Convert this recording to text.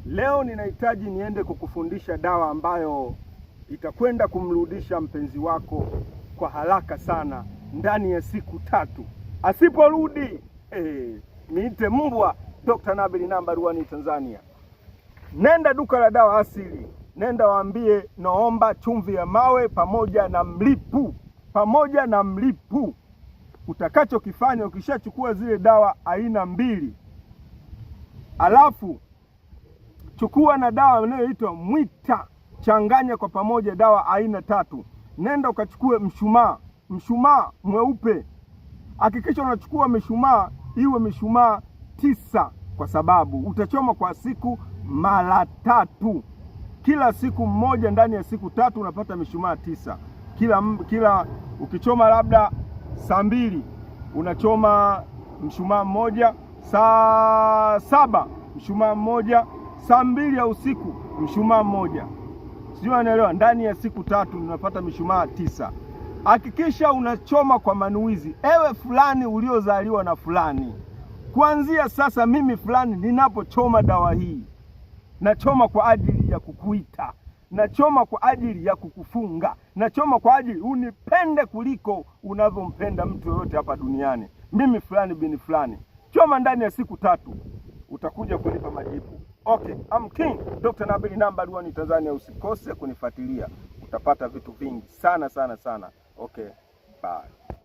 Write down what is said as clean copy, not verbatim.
Leo ninahitaji niende kukufundisha dawa ambayo itakwenda kumrudisha mpenzi wako kwa haraka sana ndani ya siku 3. Asiporudi niite mbwa. Dr. Nabili number 1 Tanzania. Nenda duka la dawa asili, nenda waambie naomba chumvi ya mawe pamoja na mlipu, pamoja na mlipu. Utakachokifanya ukishachukua zile dawa aina mbili, alafu chukua na dawa inayoitwa mwita, changanya kwa pamoja dawa aina tatu. Nenda ukachukue mshumaa, mshumaa mweupe. Hakikisha unachukua mishumaa iwe mishumaa 9, kwa sababu utachoma kwa siku mara 3, kila siku mmoja. Ndani ya siku 3 unapata mishumaa 9. Kila ukichoma labda saa 2 unachoma mshumaa mmoja, saa 7 mshumaa mmoja, saa 2 ya usiku mshumaa mmoja. Sijui unanielewa? Ndani ya siku 3 unapata mishumaa 9. Hakikisha unachoma kwa manuizi. Ewe fulani uliozaliwa na fulani, kuanzia sasa mimi fulani ninapochoma dawa hii, nachoma kwa ajili ya kukuita, nachoma kwa ajili ya kukufunga, nachoma kwa ajili unipende kuliko unavyompenda mtu yoyote hapa duniani. Mimi fulani bin fulani. Choma ndani ya siku 3, utakuja kunipa majibu. Okay, I'm King Dr. Nabili number 1 Tanzania. Usikose kunifuatilia, utapata vitu vingi sana sana sana. Okay, bye.